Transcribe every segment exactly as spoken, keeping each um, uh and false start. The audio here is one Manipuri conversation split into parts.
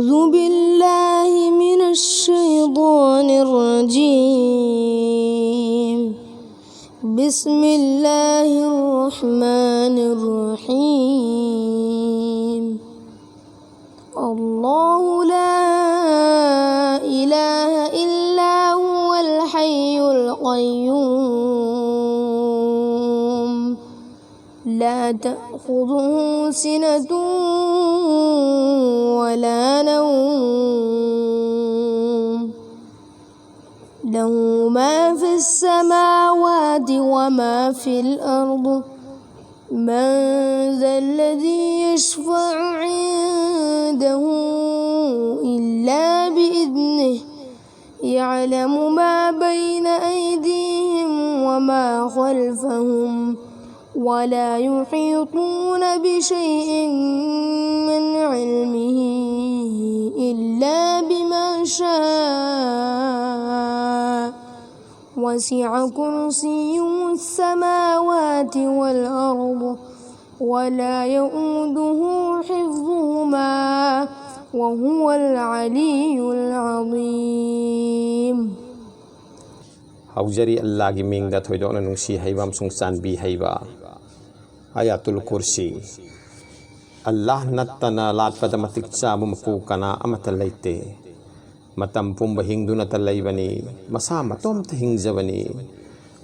أعوذ بالله من الشيطان الرجيم. بسم الله الرحمن الرحيم. الله لا إله إلا هو الحي القيوم. لا تأخذه سنة ولا نوم. له ما في السماوات وما في الأرض. من ذا الذي يشفع عنده إلا بإذنه. يعلم ما بين أيديهم وما خلفهم. ولا يحيطون بشيء من علمه إلا بما شاء. وسع كرسيه السماوات والأرض ولا يؤوده حفظهما وهو العلي العظيم. ꯍꯧꯖꯔꯤ ꯑꯜꯂꯥꯒꯤ ꯃꯤꯡꯗ, ꯊꯣꯏꯗꯣꯛꯅ ꯅꯨꯡꯁꯤ ꯍꯩꯕ ꯑꯃꯁꯨꯡ ꯆꯥꯟꯕꯤ ꯍꯩꯕ꯫ ꯑꯥꯌꯥꯇꯨꯜ ꯀꯨꯔꯁꯤ꯫ ꯑꯜꯂꯥꯍ ꯅꯠꯇꯅ ꯂꯥꯠꯄꯗ ꯃꯇꯤꯛ ꯆꯥꯕ ꯃꯄꯨ ꯀꯅꯥ ꯑꯃꯠꯇ ꯂꯩꯇꯦ꯫ ꯃꯇꯝ ꯄꯨꯝꯕ ꯍꯤꯡꯗꯨꯅꯇ ꯂꯩꯕꯅꯤ꯫ ꯃꯁꯥ ꯃꯇꯣꯝꯇ ꯍꯤꯡꯖꯕꯅꯤ꯫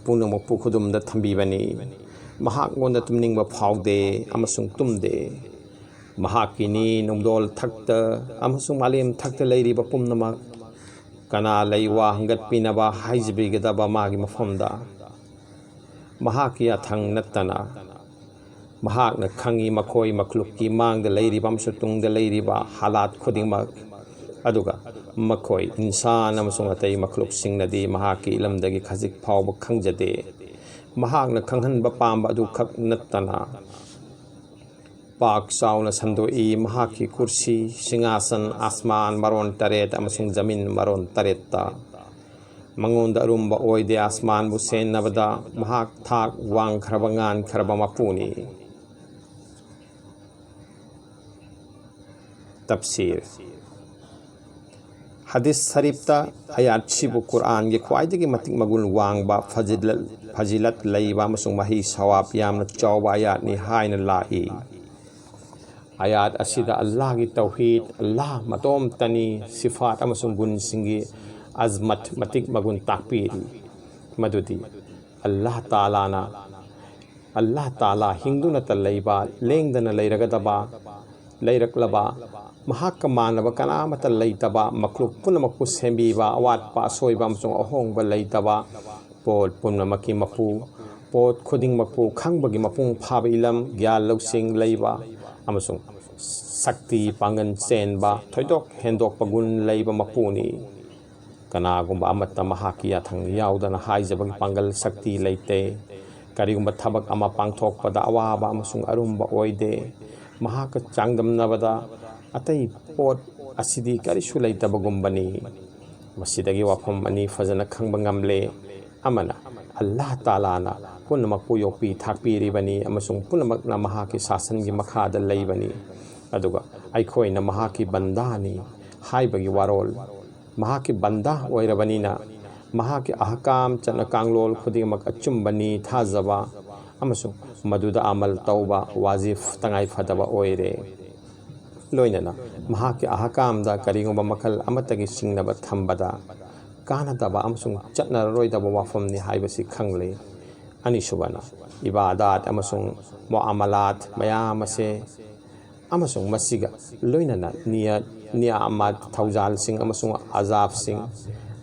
ꯄꯨꯝꯅꯃꯛꯄꯨ ꯈꯨꯗꯨꯝꯗ ꯊꯝꯕꯤꯕꯅꯤ꯫ ꯃꯍꯥꯛꯉꯣꯟꯗ ꯇꯨꯝꯅꯤꯡꯕ ꯐꯥꯎꯗꯦ ꯑꯃꯁꯨꯡ ꯇꯨꯝꯗꯦ꯫ ꯃꯍꯥꯛꯀꯤꯅꯤ ꯅꯨꯡꯗꯣꯜ ꯊꯛꯇ ꯑꯃꯁꯨꯡ ꯃꯥꯂꯦꯝ ꯊꯛꯇ ꯂꯩꯔꯤꯕ ꯄꯨꯝꯅꯃꯛ꯫ ꯀꯅꯥ ꯂꯩ ꯋꯥ ꯍꯪꯒꯠꯄꯤꯅꯕ ꯍꯥꯏꯖꯕꯤꯒꯗꯕ ꯃꯥꯒꯤ ꯃꯐꯝꯗ? ꯃꯍꯥꯛꯀꯤ ꯌꯥꯊꯪ ꯅꯠꯇꯅ꯫ ꯃꯍꯥꯛꯅ ꯈꯪꯏ ꯃꯈꯣꯏ ꯃꯈꯂꯨꯛꯀꯤ ꯃꯥꯡꯗ ꯂꯩꯔꯤꯕ ꯑꯃꯁꯨꯡ ꯇꯨꯡꯗ ꯂꯩꯔꯤꯕ ꯍꯥꯂꯥꯠ ꯈꯨꯗꯤꯡꯃꯛ꯫ ꯑꯗꯨꯒ ꯃꯈꯣꯏ ꯏꯟꯁꯥꯟ ꯑꯃꯁꯨꯡ ꯑꯇꯩ ꯃꯈꯂꯨꯛꯁꯤꯡꯅꯗꯤ ꯃꯍꯥꯛꯀꯤ ꯏꯂꯝꯗꯒꯤ ꯈꯖꯤꯛ ꯐꯥꯎꯕ ꯈꯪꯖꯗꯦ꯫ ꯃꯍꯥꯛꯅ ꯈꯪꯍꯟꯕ ꯄꯥꯝꯕ ꯑꯗꯨꯈꯛ ꯅꯠꯇꯅ꯫ ꯄꯥꯛ ꯆꯥꯎꯅ ꯁꯟꯗꯣꯛꯏ ꯃꯍꯥꯛꯀꯤ ꯀꯨꯔꯁꯤ, ꯁꯤꯡꯍꯥꯁꯟ, ꯑꯁꯃꯥꯟ ꯃꯔꯣꯟ ꯇꯔꯦꯠ ꯑꯃꯁꯨꯡ ꯖꯃꯤꯟ ꯃꯔꯣꯟ ꯇꯔꯦꯠꯇ꯫ ꯃꯉꯣꯟꯗ ꯑꯔꯨꯝꯕ ꯑꯣꯏꯗꯦ꯫ ꯑꯁꯃꯥꯟꯕꯨ ꯁꯦꯟꯅꯕꯗ ꯃꯍꯥꯛ ꯊꯥꯛ ꯋꯥꯡꯈ꯭ꯔꯕ ꯉꯥꯟꯈ꯭ꯔꯕ ꯃꯄꯨꯅꯤ꯫ ꯇꯞꯁꯤꯔ꯫ ꯍꯗꯤꯁ ꯁꯔꯤꯐꯇ ꯑꯌꯥꯠꯁꯤꯕꯨ ꯀꯨꯔꯥꯟꯒꯤ ꯈ꯭ꯋꯥꯏꯗꯒꯤ ꯃꯇꯤꯛ ꯃꯒꯨꯟ ꯋꯥꯡꯕ, ꯐꯖꯤꯂꯠ, ꯐꯖꯤꯂꯠ ꯂꯩꯕ ꯑꯃꯁꯨꯡ ꯃꯍꯩ ꯁꯋꯥꯕ ꯌꯥꯝꯅ ꯆꯥꯎꯕ ꯑꯌꯥꯠꯅꯤ ꯍꯥꯏꯅ ꯂꯥꯛꯏ꯫ ꯑꯌꯥꯠ ꯑꯁꯤꯗ ꯑꯜꯂꯥꯍꯒꯤ ꯇꯧꯍꯤꯗ, ꯑꯜꯂꯥꯍ ꯃꯇꯣꯝꯇꯅꯤ, ꯁꯤꯐꯥꯠ ꯑꯃꯁꯨꯡ ꯒꯨꯟꯁꯤꯡꯒꯤ ꯑꯖꯃꯠ, ꯃꯇꯤꯛ ꯃꯒꯨꯟ ꯇꯥꯛꯄꯤꯔꯤ꯫ ꯃꯗꯨꯗꯤ ꯑꯜꯂꯥꯍ ꯇꯥꯂꯥꯅ, ꯑꯜꯂꯥꯍ ꯇꯥꯂꯥ ꯍꯤꯡꯗꯨꯅꯇ ꯂꯩꯕ, ꯂꯦꯡꯗꯅ ꯂꯩꯔꯒꯗꯕ, ꯂꯩꯔꯛꯂꯕ, ꯃꯍꯥꯛꯀ ꯃꯥꯟꯅꯕ ꯀꯅꯥꯃꯠꯇ ꯂꯩꯇꯕ, ꯃꯈ꯭ꯂꯨꯛ ꯄꯨꯝꯅꯃꯛꯄꯨ ꯁꯦꯝꯕꯤꯕ, ꯑꯋꯥꯠꯄ, ꯑꯁꯣꯏꯕ ꯑꯃꯁꯨꯡ ꯑꯍꯣꯡꯕ ꯂꯩꯇꯕ, ꯄꯣꯠ ꯄꯨꯝꯅꯃꯛꯀꯤ ꯃꯄꯨ, ꯄꯣꯠ ꯈꯨꯗꯤꯡꯃꯛꯄꯨ ꯈꯪꯕꯒꯤ ꯃꯄꯨꯡ ꯐꯥꯕ ꯏꯂꯝ, ꯒ꯭ꯌꯥꯟ ꯂꯧꯁꯤꯡ ꯂꯩꯕ ꯑꯃꯁꯨꯡ ꯁꯛꯇꯤ ꯄꯥꯡꯒꯜ ꯆꯦꯟꯕ, ꯊꯣꯏꯗꯣꯛ ꯍꯦꯟꯗꯣꯛꯄ ꯒꯨꯟ ꯂꯩꯕ ꯃꯄꯨꯅꯤ꯫ ꯀꯅꯥꯒꯨꯝꯕ ꯑꯃꯠꯇ ꯃꯍꯥꯛꯀꯤ ꯌꯥꯊꯪ ꯌꯥꯎꯗꯅ ꯍꯥꯏꯖꯕꯒꯤ ꯄꯥꯡꯒꯜ ꯁꯛꯇꯤ ꯂꯩꯇꯦ꯫ ꯀꯔꯤꯒꯨꯝꯕ ꯊꯕꯛ ꯑꯃ ꯄꯥꯡꯊꯣꯛꯄꯗ ꯑꯋꯥꯕ ꯑꯃꯁꯨꯡ ꯑꯔꯨꯝꯕ ꯑꯣꯏꯗꯦ꯫ ꯃꯍꯥꯛꯀ ꯆꯥꯡꯗꯝꯅꯕꯗ ꯑꯇꯩ ꯄꯣꯠ ꯑꯁꯤꯗꯤ ꯀꯔꯤꯁꯨ ꯂꯩꯇꯕꯒꯨꯝꯕꯅꯤ꯫ ꯃꯁꯤꯗꯒꯤ ꯋꯥꯐꯝ ꯑꯅꯤ ꯐꯖꯅ ꯈꯪꯕ ꯉꯝꯂꯦ꯫ ꯑꯃꯅ, ꯑꯜꯂꯥꯍ ꯇꯥꯂꯥꯅ ꯄꯨꯝꯅꯃꯛꯄꯨ ꯌꯣꯛꯄꯤ ꯊꯥꯛꯄꯤꯔꯤꯕꯅꯤ ꯑꯃꯁꯨꯡ ꯄꯨꯝꯅꯃꯛꯅ ꯃꯍꯥꯛꯀꯤ ꯁꯥꯁꯟꯒꯤ ꯃꯈꯥꯗ ꯂꯩꯕꯅꯤ꯫ ꯑꯗꯨꯒ ꯑꯩꯈꯣꯏꯅ ꯃꯍꯥꯛꯀꯤ ꯕꯟꯗꯥꯅꯤ ꯍꯥꯏꯕꯒꯤ ꯋꯥꯔꯣꯜ꯫ ꯃꯍꯥꯛꯀꯤ ꯕꯟꯗꯥ ꯑꯣꯏꯔꯕꯅꯤꯅ, ꯃꯍꯥꯛꯀꯤ ꯑꯍꯀꯥꯝ, ꯆꯠꯅ ꯀꯥꯡꯂꯣꯟ ꯈꯨꯗꯤꯡꯃꯛ ꯑꯆꯨꯝꯕꯅꯤ ꯊꯥꯖꯕ ꯑꯃꯁꯨꯡ ꯃꯗꯨꯗ ꯑꯃꯜ ꯇꯧꯕ ꯋꯥꯖꯤꯕ, ꯇꯉꯥꯏ ꯐꯗꯕ ꯑꯣꯏꯔꯦ꯫ ꯂꯣꯏꯅꯅ ꯃꯍꯥꯛꯀꯤ ꯑꯍꯀꯥꯝꯗ ꯀꯔꯤꯒꯨꯝꯕ ꯃꯈꯜ ꯑꯃꯠꯇꯒꯤ ꯆꯤꯡꯅꯕ ꯊꯝꯕꯗ ꯀꯥꯟꯅꯗꯕ ꯑꯃꯁꯨꯡ ꯆꯠꯅꯔꯔꯣꯏꯗꯕ ꯋꯥꯐꯝꯅꯤ ꯍꯥꯏꯕꯁꯤ ꯈꯪꯂꯦ꯫ ꯑꯅꯤꯁꯨꯕꯅ, ꯏꯕꯥꯗꯥꯠ ꯑꯃꯁꯨꯡ ꯃꯨꯑꯥꯃꯂꯥꯠ ꯃꯌꯥꯝ ꯑꯁꯦ ꯑꯃꯁꯨꯡ ꯃꯁꯤꯒ ꯂꯣꯏꯅꯅ ꯅꯤꯌꯠ, ꯅꯤꯌꯥꯃꯠ, ꯊꯧꯖꯥꯜꯁꯤꯡ ꯑꯃꯁꯨꯡ ꯑꯖꯥꯕꯁꯤꯡ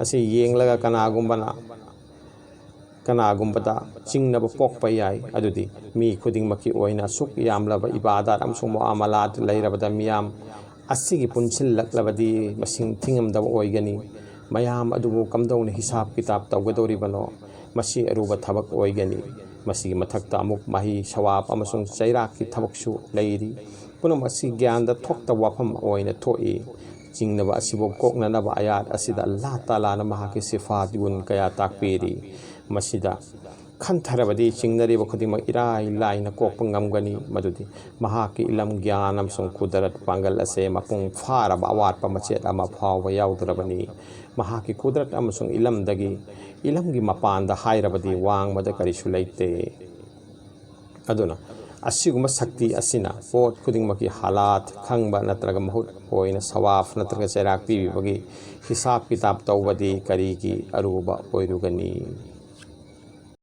ꯑꯁꯤ ꯌꯦꯡꯂꯒ ꯀꯅꯥꯒꯨꯝꯕꯅ, ꯀꯅꯥꯒꯨꯝꯕꯗ ꯆꯤꯡꯅꯕ ꯄꯣꯛꯄ ꯌꯥꯏ꯫ ꯑꯗꯨꯗꯤ ꯃꯤ ꯈꯨꯗꯤꯡꯃꯛꯀꯤ ꯑꯣꯏꯅ ꯑꯁꯨꯛ ꯌꯥꯝꯂꯕ ꯏꯕꯥꯗꯥꯠ ꯑꯃꯁꯨꯡ ꯃꯨꯑꯥꯃꯂꯥꯠ ꯂꯩꯔꯕꯗ ꯃꯤꯌꯥꯝ ꯑꯁꯤꯒꯤ ꯄꯨꯟꯁꯤꯜꯂꯛꯂꯕꯗꯤ ꯃꯁꯤꯡ ꯊꯤꯉꯝꯗꯕ ꯑꯣꯏꯒꯅꯤ꯫ ꯃꯌꯥꯝ ꯑꯗꯨꯕꯨ ꯀꯝꯗꯧꯅ ꯍꯤꯁꯥꯕ ꯀꯤꯇꯥꯕ ꯇꯧꯒꯗꯧꯔꯤꯕꯅꯣ? ꯃꯁꯤ ꯑꯔꯨꯕ ꯊꯕꯛ ꯑꯣꯏꯒꯅꯤ꯫ ꯃꯁꯤꯒꯤ ꯃꯊꯛꯇ ꯑꯃꯨꯛ ꯃꯍꯩ ꯁꯋꯥꯕ ꯑꯃꯁꯨꯡ ꯆꯩꯔꯥꯛꯀꯤ ꯊꯕꯛꯁꯨ ꯂꯩꯔꯤ꯫ ꯄꯨꯝꯅꯃꯛ ꯑꯁꯤ ꯒ꯭ꯌꯥꯟꯗ ꯊꯣꯛꯇꯕ ꯋꯥꯐꯝ ꯑꯣꯏꯅ ꯊꯣꯛꯏ꯫ ꯆꯤꯡꯅꯕ ꯑꯁꯤꯕꯨ ꯀꯣꯛꯅꯅꯕ ꯑꯌꯥꯠ ꯑꯁꯤꯗ ꯑꯜꯂꯥꯍ ꯇꯥꯂꯥꯅ ꯃꯍꯥꯛꯀꯤ ꯁꯤꯐꯥꯠ ꯒꯨꯟ ꯀꯌꯥ ꯇꯥꯛꯄꯤꯔꯤ꯫ ꯃꯁꯤꯗ ꯈꯟꯊꯔꯕꯗꯤ ꯆꯤꯡꯅꯔꯤꯕ ꯈꯨꯗꯤꯡꯃꯛ ꯏꯔꯥꯏ ꯂꯥꯏꯅ ꯀꯣꯛꯄ ꯉꯝꯒꯅꯤ꯫ ꯃꯗꯨꯗꯤ ꯃꯍꯥꯛꯀꯤ ꯏꯂꯝ ꯒ꯭ꯌꯥꯟ ꯑꯃꯁꯨꯡ ꯀꯨꯗꯔꯠ ꯄꯥꯡꯒꯜ ꯑꯁꯦ ꯃꯄꯨꯡ ꯐꯥꯔꯕ ꯑꯋꯥꯠꯄ ꯃꯆꯦꯠ ꯑꯃ ꯐꯥꯎꯕ ꯌꯥꯎꯗ꯭ꯔꯕꯅꯤ꯫ ꯃꯍꯥꯛꯀꯤ ꯀꯨꯗꯔꯠ ꯑꯃꯁꯨꯡ ꯏꯂꯝꯗꯒꯤ, ꯏꯂꯝꯒꯤ ꯃꯄꯥꯟꯗ ꯍꯥꯏꯔꯕꯗꯤ ꯋꯥꯡꯃꯗ ꯀꯔꯤꯁꯨ ꯂꯩꯇꯦ꯫ ꯑꯗꯨꯅ ꯑꯁꯤꯒꯨꯝꯕ ꯁꯛꯇꯤ ꯑꯁꯤꯅ ꯄꯣꯠ ꯈꯨꯗꯤꯡꯃꯛꯀꯤ ꯍꯥꯂꯥꯠ ꯈꯪꯕ ꯅꯠꯇ꯭ꯔꯒ ꯃꯍꯨꯠ ꯑꯣꯏꯅ ꯁꯋꯥꯐ ꯅꯠꯇ꯭ꯔꯒ ꯆꯩꯔꯥꯛ ꯄꯤꯕꯤꯕꯒꯤ ꯍꯤꯁꯥꯞ ꯀꯤꯇꯥꯞ ꯇꯧꯕꯗꯤ ꯀꯔꯤꯒꯤ ꯑꯔꯨꯕ ꯑꯣꯏꯔꯨꯒꯅꯤ?